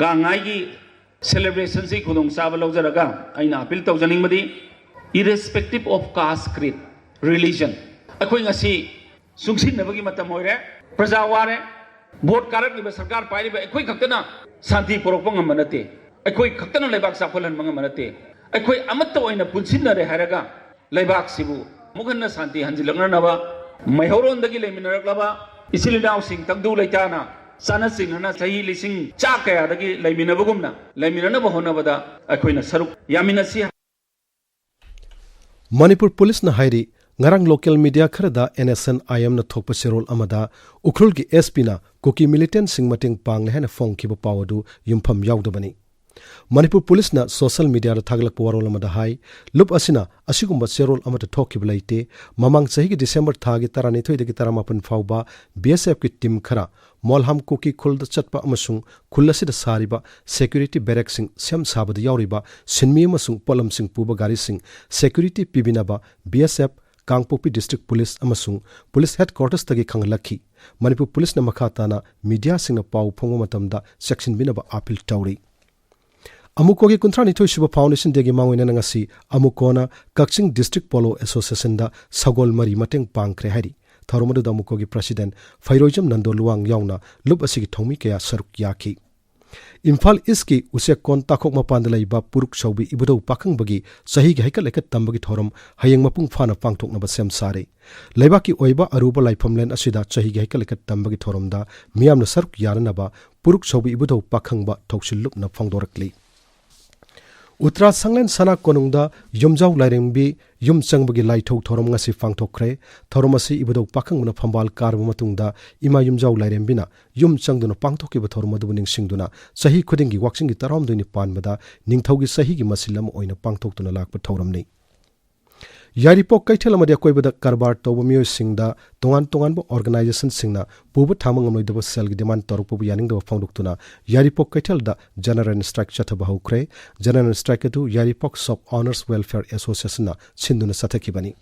ꯒꯥꯡꯉꯥꯏꯒꯤ ꯁꯦꯂꯦꯕ꯭ꯔꯦꯁꯟꯁꯤ ꯈꯨꯗꯣꯡꯆꯥꯕ ꯂꯧꯖꯔꯒ ꯑꯩꯅ appeal ꯇꯧꯖꯅꯤꯡꯕꯗꯤ, irrespective of caste, creed, religion, ꯑꯩꯈꯣꯏ ꯉꯁꯤ ꯆꯨꯡꯁꯤꯟꯅꯕꯒꯤ ꯃꯇꯝ ꯑꯣꯏꯔꯦ꯫ ꯄ꯭ꯔꯖꯥ ꯋꯥꯔꯦ, ꯚꯣꯠ ꯀꯥꯔꯛꯂꯤꯕ ꯁꯔꯀꯥꯔ ꯄꯥꯏꯔꯤꯕ ꯑꯩꯈꯣꯏ ꯈꯛꯇꯅ ꯁꯥꯟꯇꯤ ꯄꯨꯔꯛꯄ ꯉꯝꯕ ꯅꯠꯇꯦ꯫ ꯑꯩꯈꯣꯏ ꯈꯛꯇꯅ ꯂꯩꯕꯥꯛ ꯆꯥꯎꯈꯠꯍꯟꯕ ꯉꯝꯕ ꯅꯠꯇꯦ꯫ ꯑꯩꯈꯣꯏ ꯑꯃꯠꯇ ꯑꯣꯏꯅ ꯄꯨꯟꯁꯤꯟꯅꯔꯦ ꯍꯥꯏꯔꯒ ꯂꯩꯕꯥꯛꯁꯤꯕꯨ ꯑꯃꯨꯛ ꯍꯟꯅ ꯁꯥꯟꯇꯤ ꯍꯟꯖꯤꯜꯂꯛꯅꯅꯕ, ꯃꯩꯍꯧꯔꯣꯟꯗꯒꯤ ꯂꯩꯃꯤꯟꯅꯔꯛꯂꯕ ꯏꯆꯤꯜ ꯏꯅꯥꯎꯁꯤꯡ ꯇꯪꯗꯨ ꯂꯩꯇꯥꯅ ꯆꯥꯅ ꯆꯤꯡꯅꯅ ꯆꯍꯤ ꯂꯤꯁꯤꯡ ꯆꯥ ꯀꯌꯥꯗꯒꯤ ꯂꯩꯃꯤꯟꯅꯕꯒꯨꯝꯅ ꯂꯩꯃꯤꯟꯅꯅꯕ ꯍꯣꯠꯅꯕꯗ ꯑꯩꯈꯣꯏꯅ ꯁꯔꯨꯛ ꯌꯥꯃꯤꯟꯅꯁꯤ꯫ ꯃꯅꯤꯄꯨꯔ ꯄꯨꯂꯤꯁꯅ ꯍꯥꯏꯔꯤ, ꯉꯔꯥꯡ ꯂꯣꯀꯦꯜ ꯃꯤꯗꯤꯌꯥ ꯈꯔꯗ ꯑꯦꯟ ꯑꯦꯁ ꯑꯦꯟ ꯑꯥꯏ ꯑꯦꯝꯅ ꯊꯣꯛꯄ ꯆꯦꯔꯣꯜ ꯑꯃꯗ ꯎꯈ꯭ꯔꯨꯜꯒꯤ ꯑꯦꯁ ꯄꯤꯅ ꯀꯨꯀꯤ ꯃꯤꯂꯤꯇꯦꯟꯁꯤꯡ ꯃꯇꯦꯡ ꯄꯥꯡꯂꯦ ꯍꯥꯏꯅ ꯐꯣꯡꯈꯤꯕ ꯄꯥꯎ ꯑꯗꯨ ꯌꯨꯝꯐꯝ ꯌꯥꯎꯗꯕꯅꯤ꯫ ꯃꯅꯤꯄꯨꯔ ꯄꯨꯂꯤꯁꯅ ꯁꯣꯁꯤꯌꯦꯜ ꯃꯤꯗꯤꯌꯥꯗ ꯊꯥꯒꯠꯂꯛꯄ ꯋꯥꯔꯣꯜ ꯑꯃꯗ ꯍꯥꯏ, ꯂꯨꯞ ꯑꯁꯤꯅ ꯑꯁꯤꯒꯨꯝꯕ ꯆꯦꯔꯣꯜ ꯑꯃꯠꯇ ꯊꯣꯛꯈꯤꯕ ꯂꯩꯇꯦ꯫ ꯃꯃꯥꯡ ꯆꯍꯤꯒꯤ ꯗꯤꯁꯦꯝꯕꯔ ꯊꯥꯒꯤ ꯇꯔꯥꯅꯤꯊꯣꯏꯗꯒꯤ ꯇꯔꯥꯃꯥꯄꯟ ꯐꯥꯎꯕ ꯕꯤ ꯑꯦꯁ ꯑꯦꯐꯀꯤ ꯇꯤꯝ ꯈꯔ ꯃꯣꯜꯍꯥꯝ ꯀꯨꯀꯤ ꯈꯨꯜꯗ ꯆꯠꯄ ꯑꯃꯁꯨꯡ ꯈꯨꯜ ꯑꯁꯤꯗ ꯁꯥꯔꯤꯕ ꯁꯦꯀ꯭ꯌꯨꯔꯤꯇꯤ ꯕꯦꯔꯦꯛꯁꯤꯡ ꯁꯦꯝ ꯁꯥꯕꯗ ꯌꯥꯎꯔꯤꯕ ꯁꯤꯟꯃꯤ ꯑꯃꯁꯨꯡ ꯄꯣꯠꯂꯝꯁꯤꯡ ꯄꯨꯕ ꯒꯥꯔꯤꯁꯤꯡ ꯁꯦꯀ꯭ꯌꯨꯔꯤꯇꯤ ꯄꯤꯕꯤꯅꯕ ꯕꯤ ꯑꯦꯁ ꯑꯦꯐ, ꯀꯥꯡꯄꯣꯛꯄꯤ ꯗꯤꯁꯇ꯭ꯔꯤꯛ ꯄꯨꯂꯤꯁ ꯑꯃꯁꯨꯡ ꯄꯨꯂꯤꯁ ꯍꯦꯗꯀ꯭ꯋꯥꯔꯇꯔꯁꯇꯒꯤ ꯈꯪꯍꯜꯂꯛꯈꯤ꯫ ꯃꯅꯤꯄꯨꯔ ꯄꯨꯂꯤꯁꯅ ꯃꯈꯥ ꯇꯥꯅ ꯃꯤꯗꯤꯌꯥꯁꯤꯡꯅ ꯄꯥꯎ ꯐꯣꯡꯕ ꯃꯇꯝꯗ ꯆꯦꯛꯁꯤꯟꯕꯤꯅꯕ ꯑꯥꯄꯤꯜ ꯇꯧꯔꯤ꯫ ꯑꯃꯨꯀꯣꯒꯤ ꯀꯨꯟꯊ꯭ꯔꯥ ꯅꯤꯊꯣꯏ ꯁꯨꯕ ꯐꯥꯎꯟꯗꯦꯁꯟ ꯗꯦꯒꯤ ꯃꯥꯡꯑꯣꯏꯅꯅ ꯉꯁꯤ ꯑꯃꯨꯀꯣꯅ ꯀꯛꯆꯤꯡ ꯗꯤꯁꯇ꯭ꯔꯤꯛ ꯄꯣꯂꯣ ꯑꯦꯁꯣꯁꯤꯌꯦꯁꯟꯗ ꯁꯒꯣꯜ ꯃꯔꯤ ꯃꯇꯦꯡ ꯄꯥꯡꯈ꯭ꯔꯦ ꯍꯥꯏꯔꯤ꯫ ꯊꯧꯔꯝ ꯑꯗꯨꯗ ꯑꯃꯨꯀꯣꯒꯤ ꯄ꯭ꯔꯁꯤꯗꯦꯟꯠ ꯐꯩꯔꯣꯏꯖꯝ ꯅꯟꯗꯣ ꯂꯨꯋꯥꯡ ꯌꯥꯎꯅ ꯂꯨꯞ ꯑꯁꯤꯒꯤ ꯊꯧꯃꯤ ꯀꯌꯥ ꯁꯔꯨꯛ ꯌꯥꯈꯤ꯫ ꯏꯝꯐꯥꯜ ꯏꯁꯀꯤ ꯎꯆꯦꯛꯀꯣꯟ ꯇꯥꯈꯣꯛ ꯃꯄꯥꯟꯗ ꯂꯩꯕ ꯄꯨꯔꯨꯛ ꯁꯧꯕꯤ ꯏꯕꯨꯙꯧ ꯄꯥꯈꯪꯕꯒꯤ ꯆꯍꯤꯒꯤ ꯍꯩꯀꯠ ꯂꯩꯀꯠ ꯇꯝꯕꯒꯤ ꯊꯧꯔꯝ ꯍꯌꯦꯡ ꯃꯄꯨꯡ ꯐꯥꯅ ꯄꯥꯡꯊꯣꯛꯅꯕ ꯁꯦꯝ ꯁꯥꯔꯦ꯫ ꯂꯩꯕꯥꯛꯀꯤ ꯑꯣꯏꯕ ꯑꯔꯨꯕ ꯂꯥꯏꯐꯝꯂꯦꯟ ꯑꯁꯤꯗ ꯆꯍꯤꯒꯤ ꯍꯩꯀꯠ ꯂꯩꯀꯠ ꯇꯝꯕꯒꯤ ꯊꯧꯔꯝꯗ ꯃꯤꯌꯥꯝꯅ ꯁꯔꯨꯛ ꯌꯥꯅꯅꯕ ꯄꯨꯔꯨꯛ ꯁꯧꯕꯤ ꯏꯕꯨꯙꯧ ꯄꯥꯈꯪꯕ ꯊꯧꯁꯤꯜ ꯂꯨꯞꯅ ꯐꯣꯡꯗꯣꯔꯛꯂꯤ꯫ ꯎꯇ꯭ꯔꯥ ꯁꯪꯂꯦꯟ ꯁꯅꯥ ꯀꯣꯅꯨꯡꯗ ꯌꯨꯝꯖꯥꯎ ꯂꯥꯏꯔꯦꯝꯕꯤ ꯌꯨꯝ ꯆꯪꯕꯒꯤ ꯂꯥꯏꯊꯧ ꯊꯧꯔꯝ ꯉꯁꯤ ꯄꯥꯡꯊꯣꯛꯈ꯭ꯔꯦ꯫ ꯊꯧꯔꯝ ꯑꯁꯤ ꯏꯕꯨꯙꯧ ꯄꯥꯈꯪꯕꯅ ꯐꯝꯕꯥꯜ ꯀꯥꯔꯕ ꯃꯇꯨꯡꯗ ꯏꯃꯥ ꯌꯨꯝꯖꯥꯎ ꯂꯥꯏꯔꯦꯝꯕꯤꯅ ꯌꯨꯝ ꯆꯪꯗꯨꯅ ꯄꯥꯡꯊꯣꯛꯈꯤꯕ ꯊꯧꯔꯝ ꯑꯗꯨꯕꯨ ꯅꯤꯡꯁꯤꯡꯗꯨꯅ ꯆꯍꯤ ꯈꯨꯗꯤꯡꯒꯤ ꯋꯥꯛꯆꯤꯡꯒꯤ ꯇꯔꯥꯍꯨꯝꯗꯣꯏꯅꯤ ꯄꯥꯟꯕꯗ ꯅꯤꯡꯊꯧꯒꯤ ꯆꯍꯤꯒꯤ ꯃꯁꯤꯜ ꯑꯃ ꯑꯣꯏꯅ ꯄꯥꯡꯊꯣꯛꯇꯨꯅ ꯂꯥꯛꯄ ꯊꯧꯔꯝꯅꯤ꯫ ꯌꯥꯏꯔꯤꯄꯣꯛ ꯀꯩꯊꯦꯜ ꯑꯃꯗꯤ ꯑꯀꯣꯏꯕꯗ ꯀꯔꯕꯥꯔ ꯇꯧꯕ ꯃꯤꯑꯣꯏꯁꯤꯡꯗ ꯇꯣꯉꯥꯟ ꯇꯣꯉꯥꯟꯕ ꯑꯣꯔꯒꯅꯥꯏꯖꯦꯁꯟꯁꯤꯡꯅ ꯄꯨꯕ ꯊꯥꯡꯕ ꯉꯝꯂꯣꯏꯗꯕ ꯁꯦꯜꯒꯤ ꯗꯤꯃꯥꯟ ꯇꯧꯔꯛꯄꯕꯨ ꯌꯥꯅꯤꯡꯗꯕ ꯐꯣꯡꯗꯣꯛꯇꯨꯅ ꯌꯥꯏꯔꯤꯄꯣꯛ ꯀꯩꯊꯦꯜꯗ ꯖꯦꯅꯔꯦꯜ ꯁ꯭ꯇ꯭ꯔꯥꯏꯛ ꯆꯠꯊꯕ ꯍꯧꯈ꯭ꯔꯦ꯫ ꯖꯦꯅꯔꯦꯜ ꯁ꯭ꯇ꯭ꯔꯥꯏꯛ ꯑꯗꯨ ꯌꯥꯏꯔꯤꯄꯣꯛ ꯁꯣꯞ ꯑꯣꯅꯔꯁ ꯋꯦꯜꯐꯤꯌꯔ ꯑꯦꯁꯣꯁꯤꯌꯦꯁꯟꯅ ꯁꯤꯟꯗꯨꯅ ꯆꯠꯊꯈꯤꯕꯅꯤ꯫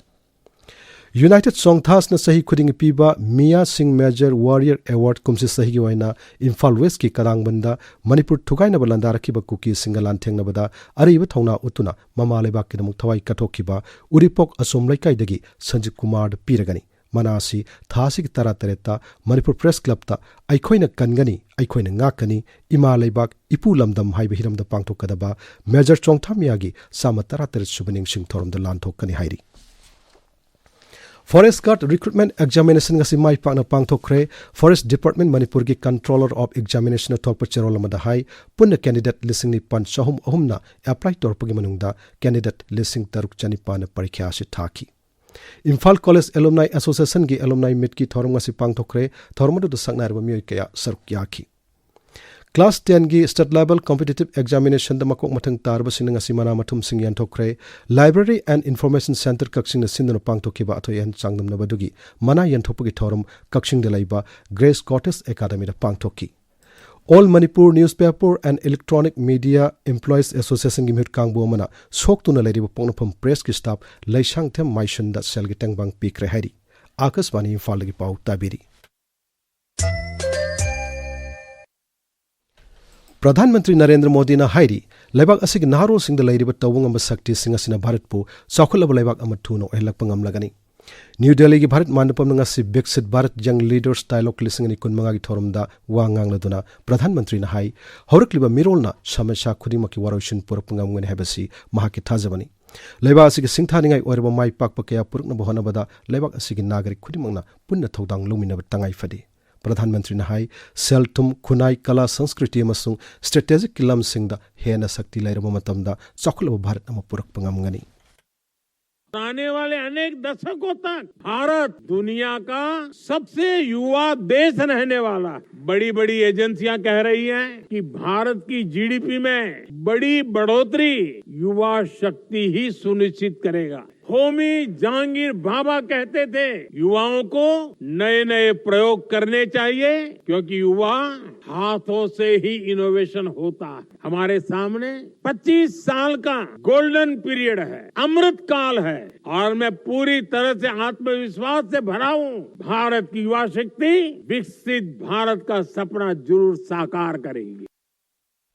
ꯌꯨꯅꯥꯏꯇꯦꯗ ꯆꯣꯡꯊꯥꯁꯅ ꯆꯍꯤ ꯈꯨꯗꯤꯡꯒꯤ ꯄꯤꯕ ꯃꯤꯌꯥ ꯁꯤꯡ ꯃꯦꯖꯔ ꯋꯥꯔꯤꯌꯔ ꯑꯦꯋꯥꯔꯗ ꯀꯨꯝꯁꯤ ꯆꯍꯤꯒꯤ ꯑꯣꯏꯅ ꯏꯝꯐꯥꯜ ꯋꯦꯁꯀꯤ ꯀꯔꯥꯡꯕꯟꯗ ꯃꯅꯤꯄꯨꯔ ꯊꯨꯒꯥꯏꯅꯕ ꯂꯥꯟꯗꯥꯔꯛꯈꯤꯕ ꯀꯨꯀꯤꯁꯤꯡꯒ ꯂꯥꯟꯊꯦꯡꯅꯕꯗ ꯑꯔꯤꯕ ꯊꯧꯅꯥ ꯎꯠꯇꯨꯅ ꯃꯃꯥ ꯂꯩꯕꯥꯛꯀꯤꯗꯃꯛ ꯊꯋꯥꯏ ꯀꯠꯊꯣꯛꯈꯤꯕ ꯎꯔꯤꯄꯣꯛ ꯑꯁꯣꯝ ꯂꯩꯀꯥꯏꯗꯒꯤ ꯁꯟꯖꯤꯠ ꯀꯨꯃꯥꯔꯗ ꯄꯤꯔꯒꯅꯤ꯫ ꯃꯅꯥ ꯑꯁꯤ ꯊꯥ ꯑꯁꯤꯒꯤ ꯇꯔꯥꯇꯔꯦꯠꯇ ꯃꯅꯤꯄꯨꯔ ꯄ꯭ꯔꯦꯁ ꯀ꯭ꯂꯕꯇ "ꯑꯩꯈꯣꯏꯅ ꯀꯟꯒꯅꯤ, ꯑꯩꯈꯣꯏꯅ ꯉꯥꯛꯀꯅꯤ, ꯏꯃꯥ ꯂꯩꯕꯥꯛ, ꯏꯄꯨ ꯂꯝꯗꯝ" ꯍꯥꯏꯕ ꯍꯤꯔꯝꯗ ꯄꯥꯡꯊꯣꯛꯀꯗꯕ ꯃꯦꯖꯔ ꯆꯣꯡꯊꯥꯃꯤꯌꯥꯒꯤ ꯆꯥꯝꯃ ꯇꯔꯥꯇꯔꯦꯠ ꯁꯨꯕ ꯅꯤꯡꯁꯤꯡ ꯊꯧꯔꯝꯗ ꯂꯥꯟꯊꯣꯛꯀꯅꯤ ꯍꯥꯏꯔꯤ꯫ Forest Guard Recruitment Examination ꯉꯁꯤ ꯃꯥꯏ ꯄꯥꯛꯅ ꯄꯥꯡꯊꯣꯛꯈ꯭ꯔꯦ꯫ Forest Department ꯃꯅꯤꯄꯨꯔꯒꯤ Controller of Examination ꯅ ꯊꯣꯛꯄ ꯆꯦꯔꯣꯜ ꯑꯃꯗ ꯍꯥꯏ, ꯄꯨꯟꯅ candidate ꯂꯤꯁꯤꯡ ꯅꯤꯄꯥꯟ ꯆꯍꯨꯝ ꯑꯍꯨꯝꯅ apply ꯇꯧꯔꯛꯄꯒꯤ ꯃꯅꯨꯡꯗ candidate ꯂꯤꯁꯤꯡ ꯇꯔꯨꯛ ꯆꯅꯤꯄꯥꯟꯅ ꯄꯔꯤꯈ꯭ꯌꯥ ꯑꯁꯤ ꯊꯥꯈꯤ꯫ ꯏꯝꯐꯥꯜ College Alumni Association ꯒꯤ Alumni Meet ꯀꯤ ꯊꯧꯔꯝ ꯉꯁꯤ ꯄꯥꯡꯊꯣꯛꯈ꯭ꯔꯦ꯫ ꯊꯧꯔꯝ ꯑꯗꯨꯗ ꯁꯛꯅꯥꯏꯔꯕ ꯃꯤꯑꯣꯏ ꯀꯌꯥ ꯁꯔꯨꯛ ꯌꯥꯈꯤ꯫ Class ten ꯒꯤ State Level Competitive Examination ꯗ ꯃꯀꯣꯛ ꯃꯊꯪ ꯇꯥꯔꯕꯁꯤꯡꯅ ꯉꯁꯤ ꯃꯅꯥ ꯃꯊꯨꯝꯁꯤꯡ ꯌꯦꯟꯊꯣꯛꯈ꯭ꯔꯦ꯫ Library and Information Centre ꯀꯛꯆꯤꯡꯅ ꯁꯤꯟꯗꯨꯅ ꯄꯥꯡꯊꯣꯛꯈꯤꯕ ꯑꯊꯣꯏ ꯑꯍꯦꯟ ꯆꯥꯡꯗꯝꯅꯕ ꯑꯗꯨꯒꯤ ꯃꯅꯥ ꯌꯦꯟꯊꯣꯛꯄꯒꯤ ꯊꯧꯔꯝ ꯀꯛꯆꯤꯡꯗ ꯂꯩꯕ Grace Cottage Academy ꯗ ꯄꯥꯡꯊꯣꯛꯈꯤ꯫ All Manipur Newspaper and Electronic Media Employees Association ꯒꯤ ꯃꯤꯍꯨꯠ ꯀꯥꯡꯕꯨ ꯑꯃꯅ ꯁꯣꯛꯇꯨꯅ ꯂꯩꯔꯤꯕ ꯄꯣꯛꯅꯐꯝ ꯄ꯭ꯔꯦꯁꯀꯤ staff ꯂꯩꯁꯥꯡꯊꯦꯝ ꯃꯥꯏꯁꯟꯗ ꯁꯦꯜꯒꯤ ꯇꯦꯡꯕꯥꯡ ꯄꯤꯈ꯭ꯔꯦ ꯍꯥꯏꯔꯤ꯫ ꯑꯥꯀꯥꯁꯕꯥꯅꯤ ꯏꯝꯐꯥꯜꯗꯒꯤ ꯄꯥꯎ ꯇꯥꯕꯤꯔꯤ꯫ ꯄ꯭ꯔꯙꯥꯟ ꯃꯟꯇ꯭ꯔꯤ ꯅꯔꯦꯟꯗ꯭ꯔ ꯃꯣꯗꯤꯅ ꯍꯥꯏꯔꯤ, ꯂꯩꯕꯥꯛ ꯑꯁꯤꯒꯤ ꯅꯍꯥꯔꯣꯜꯁꯤꯡꯗ ꯂꯩꯔꯤꯕ ꯇꯧꯕ ꯉꯝꯕ ꯁꯛꯇꯤꯁꯤꯡ ꯑꯁꯤꯅ ꯚꯥꯔꯠꯄꯨ ꯆꯥꯎꯈꯠꯂꯕ ꯂꯩꯕꯥꯛ ꯑꯃ ꯊꯨꯅ ꯑꯣꯏꯍꯜꯂꯛꯄ ꯉꯝꯂꯒꯅꯤ꯫ ꯅ꯭ꯌꯨ ꯗꯦꯜꯂꯤꯒꯤ ꯚꯥꯔꯠ ꯃꯟꯗꯄꯝꯗ ꯉꯁꯤ Viksit Bharat Young Leaders Dialogue ꯂꯤꯁꯤꯡ ꯑꯅꯤ ꯀꯨꯟꯃꯉꯥꯒꯤ ꯊꯧꯔꯝꯗ ꯋꯥ ꯉꯥꯡꯂꯗꯨꯅ ꯄ꯭ꯔꯙꯥꯟ ꯃꯟꯇ꯭ꯔꯤꯅ ꯍꯥꯏ, ꯍꯧꯔꯛꯂꯤꯕ ꯃꯤꯔꯣꯜꯅ ꯁꯃꯁ꯭ꯌꯥ ꯈꯨꯗꯤꯡꯃꯛꯀꯤ ꯋꯥꯔꯣꯏꯁꯤꯟ ꯄꯨꯔꯛꯄ ꯉꯝꯒꯅꯤ ꯍꯥꯏꯕꯁꯤ ꯃꯍꯥꯛꯀꯤ ꯊꯥꯖꯕꯅꯤ꯫ ꯂꯩꯕꯥꯛ ꯑꯁꯤꯒꯤ ꯁꯤꯡꯊꯥꯅꯤꯡꯉꯥꯏ ꯑꯣꯏꯔꯕ ꯃꯥꯏ ꯄꯥꯛꯄ ꯀꯌꯥ ꯄꯨꯔꯛꯅꯕ ꯍꯣꯠꯅꯕꯗ ꯂꯩꯕꯥꯛ ꯑꯁꯤꯒꯤ ꯅꯥꯒꯔꯤꯛ ꯈꯨꯗꯤꯡꯃꯛꯅ ꯄꯨꯟꯅ ꯊꯧꯗꯥꯡ ꯂꯧꯃꯤꯟꯅꯕ ꯇꯉꯥꯏ ꯐꯗꯦ꯫ ꯄ꯭ꯔꯙꯥꯟ ꯃꯟꯇ꯭ꯔꯤꯅ ꯍꯥꯏ, ꯁꯦꯜ-ꯊꯨꯝ, ꯈꯨꯟꯅꯥꯏ, ꯀꯂꯥ, ꯁꯪꯁꯀ꯭ꯔꯤꯇꯤ ꯑꯃꯁꯨꯡ strategic ꯀꯤ ꯂꯝꯁꯤꯡꯗ ꯍꯦꯟꯅ ꯁꯛꯇꯤ ꯂꯩꯔꯕ ꯃꯇꯝꯗ ꯆꯥꯎꯈꯠꯂꯕ ꯚꯥꯔꯠ ꯑꯃ ꯄꯨꯔꯛꯄ ꯉꯝꯒꯅꯤ꯫ आने वाले अनेक दशकों तक भारत दुनिया का सबसे युवा देश रहने वाला। बड़ी बड़ी एजेंसियां कह रही हैं कि भारत की जीडीपी में बड़ी बढ़ोतरी युवा शक्ति ही सुनिश्चित करेगा। होमी जहांगीर भाभा कहते थे, युवाओं को नए नए प्रयोग करने चाहिए, क्योंकि युवा हाथों से ही इनोवेशन होता है। हमारे सामने पच्चीस साल का गोल्डन पीरियड है, अमृत काल है, और मैं पूरी तरह से आत्मविश्वास से भरा हूं। भारत की युवा शक्ति विकसित भारत का सपना जरूर साकार करेगी।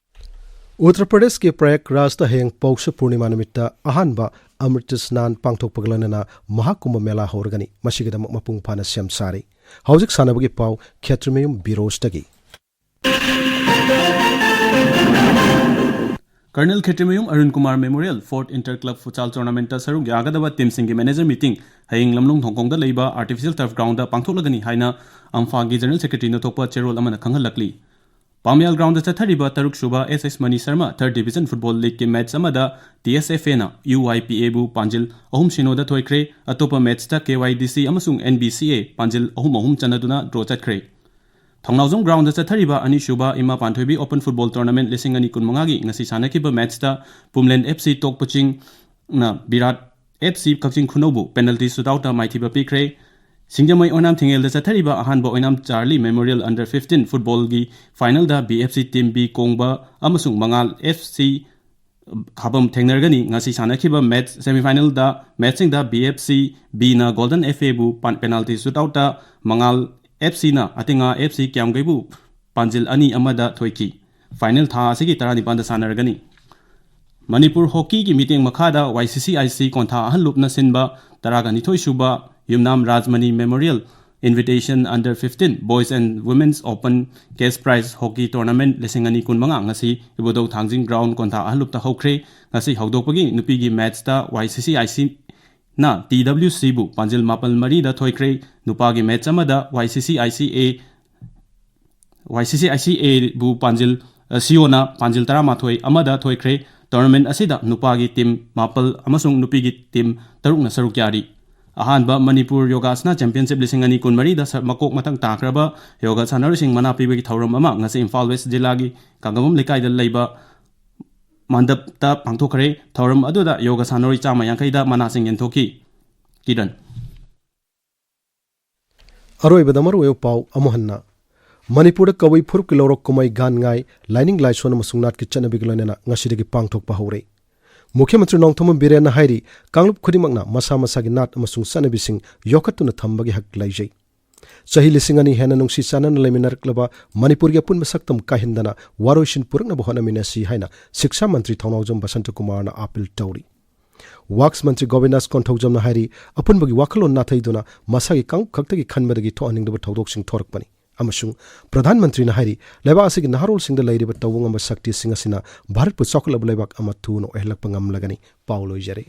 ꯎꯠꯇꯔ ꯄ꯭ꯔꯗꯦꯁꯀꯤ ꯄ꯭ꯔꯌꯥꯒꯔꯥꯖꯇ ꯍꯌꯦꯡ ꯄꯧꯁ ꯄꯨꯔꯅꯤꯃꯥ ꯅꯨꯃꯤꯠꯇ ꯑꯍꯥꯟꯕ ꯑꯃ꯭ꯔꯤꯇ ꯁ꯭ꯅꯥꯟ ꯄꯥꯡꯊꯣꯛꯄꯒ ꯂꯣꯏꯅꯅ ꯃꯍꯥꯀꯨꯝꯚ ꯃꯦꯂꯥ ꯍꯧꯔꯒꯅꯤ꯫ ꯃꯁꯤꯒꯤꯗꯃꯛ ꯃꯄꯨꯡ ꯐꯥꯅ ꯁꯦꯝ ꯁꯥꯔꯤ꯫ ꯍꯧꯖꯤꯛ ꯁꯥꯟꯅꯕꯒꯤ ꯄꯥꯎ ꯈꯦꯇ꯭ꯔꯤꯃꯌꯨꯝ ꯕꯤꯔꯣꯖꯇꯒꯤ꯫ Colonel Khetrimayum Arun Kumar memorial fourth inter club futsal ꯇꯣꯔꯅꯥꯃꯦꯟꯠꯇ ꯁꯔꯨꯛ ꯌꯥꯒꯗꯕ ꯇꯤꯝꯁꯤꯡꯒꯤ ꯃꯦꯅꯦꯖꯔ ꯃꯤꯇꯤꯡ ꯍꯌꯦꯡ ꯂꯝꯂꯣꯡ ꯊꯣꯡꯈꯣꯡꯗ ꯂꯩꯕ ꯑꯥꯔꯇꯤꯐꯤꯁꯤꯌꯦꯜ ꯇꯔꯐ ꯒ꯭ꯔꯥꯎꯟꯗ ꯄꯥꯡꯊꯣꯛꯂꯒꯅꯤ ꯍꯥꯏꯅ ꯑꯝꯐꯥꯒꯤ ꯖꯦꯅꯔꯦꯜ ꯁꯦꯀ꯭ꯔꯦꯇꯔꯤꯅ ꯊꯣꯛꯄ ꯆꯦꯔꯣꯜ ꯑꯃꯅ ꯈꯪꯍꯜꯂꯛꯂꯤ꯫ ꯄꯥꯃꯤꯌꯥꯜ ꯒ꯭ꯔꯥꯎꯟꯗ ꯆꯠꯊꯔꯤꯕ ꯇꯔꯨꯛ ꯁꯨꯕ S S Mani Sharma third division football ꯂꯤꯒꯀꯤ ꯃꯦꯆ ꯑꯃꯗ T S F N U I P ꯑꯦꯕꯨ ꯄꯥꯟꯖꯤꯜ ꯑꯍꯨꯝ ꯁꯤꯅꯣꯗ ꯊꯣꯏꯈ꯭ꯔꯦ꯫ ꯑꯇꯣꯞꯄ ꯃꯦꯆꯇ ꯀꯦ ꯋꯥꯏ ꯗꯤ ꯁꯤ ꯑꯃꯁꯨꯡ ꯑꯦꯟ ꯕꯤ ꯁꯤ ꯑꯦ ꯄꯥꯟꯖꯤꯜ ꯑꯍꯨꯝ ꯑꯍꯨꯝ ꯆꯟꯅꯗꯨꯅ ꯗ꯭ꯔꯣ ꯆꯠꯈ꯭ꯔꯦ꯫ ꯊꯧꯅꯥꯎꯖꯝ ꯒ꯭ꯔꯥꯎꯟꯗ ꯆꯠꯊꯔꯤꯕ ꯑꯅꯤꯁꯨꯕ ꯏꯃꯥ ꯄꯥꯟꯊꯣꯏꯕꯤ ꯑꯣꯄꯟ ꯐꯨꯠꯕꯣꯜ ꯇꯣꯔꯅꯥꯃꯦꯟꯠ ꯂꯤꯁꯤꯡ ꯑꯅꯤ ꯀꯨꯟꯃꯉꯥꯒꯤ ꯉꯁꯤ ꯁꯥꯟꯅꯈꯤꯕ ꯃꯦꯆꯇ ꯄꯨꯝꯂꯦꯟ ꯑꯦꯐ ꯁꯤ ꯇꯣꯛꯄ ꯆꯤꯡꯅ ꯕꯤꯔꯥꯠ ꯑꯦꯐ ꯁꯤ ꯀꯛꯆꯤꯡ ꯈꯨꯅꯧꯕꯨ ꯄꯦꯅꯜꯇꯤ ꯁꯨꯠꯑꯥꯎꯠꯇ ꯃꯥꯏꯊꯤꯕ ꯄꯤꯈ꯭ꯔꯦ꯫ ꯁꯤꯡꯖꯃꯩ ꯑꯣꯏꯅꯥꯝ ꯊꯤꯡꯉꯦꯜꯗ ꯆꯠꯊꯔꯤꯕ ꯑꯍꯥꯟꯕ ꯑꯣꯏꯅꯥꯝ ꯆꯥꯔꯂꯤ ꯃꯦꯃꯣꯔꯤꯌꯦꯜ ꯑꯟꯗꯔ ꯐꯤꯐꯇꯤꯟ ꯐꯨꯠꯕꯣꯜꯒꯤ ꯐꯥꯏꯅꯦꯜꯗ B F C team B Kongba ꯑꯃꯁꯨꯡ ꯃꯉꯥꯜ ꯑꯦꯐ ꯁꯤ ꯈꯥꯕꯝ ꯊꯦꯡꯅꯔꯒꯅꯤ꯫ ꯉꯁꯤ ꯁꯥꯟꯅꯈꯤꯕ ꯃꯦꯆ ꯁꯦꯃꯤꯐꯥꯏꯅꯦꯜꯗ ꯃꯦꯆꯁꯤꯡꯗ ꯕꯤ ꯑꯦꯐ ꯁꯤ ꯕꯤꯅ ꯒꯣꯜꯗꯟ ꯑꯦꯐ ꯑꯦꯕꯨ ꯄꯥꯟ-, ꯄꯦꯅꯥꯜꯇꯤ ꯁꯨꯠꯑꯥꯎꯠꯇ ꯃꯉꯥꯜ ꯑꯦꯐ ꯁꯤꯅ ꯑꯇꯤꯉꯥ ꯑꯦꯐ ꯁꯤ ꯀ꯭ꯌꯥꯝꯒꯩꯕꯨ ꯄꯥꯟꯖꯤꯜ ꯑꯅꯤ ꯑꯃꯗ ꯊꯣꯏꯈꯤ꯫ ꯐꯥꯏꯅꯦꯜ ꯊꯥ ꯑꯁꯤꯒꯤ ꯇꯔꯥꯅꯤꯄꯥꯟꯗ ꯁꯥꯟꯅꯔꯒꯅꯤ꯫ ꯃꯅꯤꯄꯨꯔ ꯍꯣꯀꯤꯒꯤ ꯃꯤꯠꯌꯦꯡ ꯃꯈꯥꯗ ꯋꯥꯏ ꯁꯤ ꯁꯤ ꯑꯥꯏ ꯁꯤ ꯀꯣꯟꯊꯥ ꯑꯍꯜ ꯂꯨꯞꯅ ꯁꯤꯟꯕ ꯇꯔꯥꯒ ꯅꯤꯊꯣꯏ ꯁꯨꯕ Yumnam Rajmani memorial invitation under fifteen boys and women's open cash prize hockey tournament ꯂꯤꯁꯤꯡ ꯑꯅꯤ ꯀꯨꯟꯃꯉꯥ ꯉꯁꯤ ꯏꯕꯨꯙꯧ ꯊꯥꯡꯖꯤꯡ ꯒ꯭ꯔꯥꯎꯟ ꯀꯣꯟꯊꯥ ꯑꯍꯜ ꯂꯨꯞꯇ ꯍꯧꯈ꯭ꯔꯦ꯫ ꯉꯁꯤ ꯍꯧꯗꯣꯛꯄꯒꯤ ꯅꯨꯄꯤꯒꯤ ꯃꯦꯆꯇ ꯋꯥꯏ ꯁꯤ ꯁꯤ ꯑꯥꯏ ꯁꯤꯅ ꯇꯤ ꯗꯕ꯭ꯂꯤꯎ ꯁꯤꯕꯨ ꯄꯥꯟꯖꯤꯜ ꯃꯥꯄꯜ ꯃꯔꯤꯗ ꯊꯣꯏꯈ꯭ꯔꯦ꯫ ꯅꯨꯄꯥꯒꯤ ꯃꯦꯆ ꯑꯃꯗ ꯋꯥꯏ ꯁꯤ ꯁꯤ ꯑꯥꯏ ꯁꯤ ꯑꯦ ꯋꯥꯏ ꯁꯤ ꯁꯤ ꯑꯥꯏ ꯁꯤ ꯑꯦꯕꯨ ꯄꯥꯟꯖꯤꯜ, ꯑ, ꯁꯤꯑꯣꯅ ꯄꯥꯟꯖꯤꯜ ꯇꯔꯥꯃꯥꯊꯣꯏ ꯑꯃꯗ ꯊꯣꯏꯈ꯭ꯔꯦ꯫ ꯇꯣꯔꯅꯥꯃꯦꯟꯠ ꯑꯁꯤꯗ ꯅꯨꯄꯥꯒꯤ ꯇꯤꯝ ꯃꯥꯄꯜ ꯑꯃꯁꯨꯡ ꯅꯨꯄꯤꯒꯤ ꯇꯤꯝ ꯇꯔꯨꯛꯅ ꯁꯔꯨꯛ ꯌꯥꯔꯤ꯫ ꯑꯍꯥꯟꯕ ꯃꯅꯤꯄꯨꯔ ꯌꯣꯒꯥꯁꯅꯥ ꯆꯦꯝꯄꯤꯌꯟꯁꯤꯞ ꯂꯤꯁꯤꯡ ꯑꯅꯤ ꯀꯨꯟꯃꯔꯤꯗ ꯁ-, ꯃꯀꯣꯛ ꯃꯊꯪ ꯇꯥꯈ꯭ꯔꯕ ꯌꯣꯒꯥ ꯁꯥꯟꯅꯔꯣꯏꯁꯤꯡ ꯃꯅꯥ ꯄꯤꯕꯒꯤ ꯊꯧꯔꯝ ꯑꯃ ꯉꯁꯤ ꯏꯝꯐꯥꯜ ꯋꯦꯁ ꯖꯤꯂꯥꯒꯤ ꯀꯥꯡꯒꯕꯝ ꯂꯩꯀꯥꯏꯗ ꯂꯩꯕ ꯃꯟꯗꯞꯇ ꯄꯥꯡꯊꯣꯛꯈ꯭ꯔꯦ꯫ ꯊꯧꯔꯝ ꯑꯗꯨꯗ ꯌꯣꯒꯥ ꯁꯥꯟꯅꯔꯣꯏ ꯆꯥꯝꯃ ꯌꯥꯡꯈꯩꯗ ꯃꯅꯥꯁꯤꯡ ꯌꯦꯟꯊꯣꯛꯈꯤ꯫ ꯀꯤꯔꯟ꯫ ꯑꯔꯣꯏꯕꯗ ꯃꯔꯨꯑꯣꯏꯕ ꯄꯥꯎ ꯑꯃꯨꯛ ꯍꯟꯅ꯫ ꯃꯅꯤꯄꯨꯔꯗ ꯀꯕꯨꯏ ꯐꯨꯔꯨꯞꯀꯤ ꯂꯧꯔꯣꯛ ꯀꯨꯝꯍꯩ ꯒꯥꯟ ꯉꯥꯏ ꯂꯥꯏꯅꯤꯡ ꯂꯥꯏꯁꯣꯟ ꯑꯃꯁꯨꯡ ꯅꯥꯠꯀꯤ ꯆꯠꯅꯕꯤꯒ ꯂꯣꯏꯅꯅ ꯉꯁꯤꯗꯒꯤ ꯄꯥꯡꯊꯣꯛꯄ ꯍꯧꯔꯦ꯫ ꯃꯨꯈ꯭ꯌ ꯃꯟꯇ꯭ꯔꯤ ꯅꯣꯡꯊꯣꯝꯕꯝ ꯕꯤꯔꯦꯟꯅ ꯍꯥꯏꯔꯤ, ꯀꯥꯡꯂꯨꯞ ꯈꯨꯗꯤꯡꯃꯛꯅ ꯃꯁꯥ ꯃꯁꯥꯒꯤ ꯅꯥꯠ ꯑꯃꯁꯨꯡ ꯆꯠꯅꯕꯤꯁꯤꯡ ꯌꯣꯛꯈꯠꯇꯨꯅ ꯊꯝꯕꯒꯤ ꯍꯛ ꯂꯩꯖꯩ꯫ ꯆꯍꯤ ꯂꯤꯁꯤꯡ ꯑꯅꯤ ꯍꯦꯟꯅ ꯅꯨꯡꯁꯤ ꯆꯥꯟꯅꯅ ꯂꯩꯃꯤꯟꯅꯔꯛꯂꯕ ꯃꯅꯤꯄꯨꯔꯒꯤ ꯑꯄꯨꯟꯕ ꯁꯛꯇꯝ ꯀꯥꯏꯍꯟꯗꯅ ꯋꯥꯔꯣꯏꯁꯤꯟ ꯄꯨꯔꯛꯅꯕ ꯍꯣꯠꯅꯃꯤꯟꯅꯁꯤ ꯍꯥꯏꯅ ꯁꯤꯛꯁꯥ ꯃꯟꯇ꯭ꯔꯤ ꯊꯧꯅꯥꯎꯖꯝ ꯕꯁꯟꯇ ꯀꯨꯃꯥꯔꯅ ꯑꯥꯄꯤꯜ ꯇꯧꯔꯤ꯫ ꯋꯥꯛꯁ ꯃꯟꯇ꯭ꯔꯤ ꯒꯣꯕꯤꯟꯗꯥꯁ ꯀꯣꯟꯊꯧꯖꯝꯅ ꯍꯥꯏꯔꯤ, ꯑꯄꯨꯟꯕꯒꯤ ꯋꯥꯈꯜꯂꯣꯟ ꯅꯥꯊꯩꯗꯨꯅ ꯃꯁꯥꯒꯤ ꯀꯥꯡꯂꯨꯞ ꯈꯛꯇꯒꯤ ꯈꯟꯕꯗꯒꯤ ꯊꯣꯛꯍꯟꯅꯤꯡꯗꯕ ꯊꯧꯗꯣꯛꯁꯤꯡ ꯊꯣꯔꯛꯄꯅꯤ ꯑꯃꯁꯨꯡ ꯄ꯭ꯔꯙꯥꯟ ꯃꯟꯇ꯭ꯔꯤꯅ ꯍꯥꯏꯔꯤ, ꯂꯩꯕꯥꯛ ꯑꯁꯤꯒꯤ ꯅꯍꯥꯔꯣꯜꯁꯤꯡꯗ ꯂꯩꯔꯤꯕ ꯇꯧꯕ ꯉꯝꯕ ꯁꯛꯇꯤꯁꯤꯡ ꯑꯁꯤꯅ ꯚꯥꯔꯠꯄꯨ ꯆꯥꯎꯈꯠꯂꯕ ꯂꯩꯕꯥꯛ ꯑꯃ ꯊꯨꯅ ꯑꯣꯏꯍꯜꯂꯛꯄ ꯉꯝꯂꯒꯅꯤ꯫ ꯄꯥꯎ ꯂꯣꯏꯖꯔꯦ꯫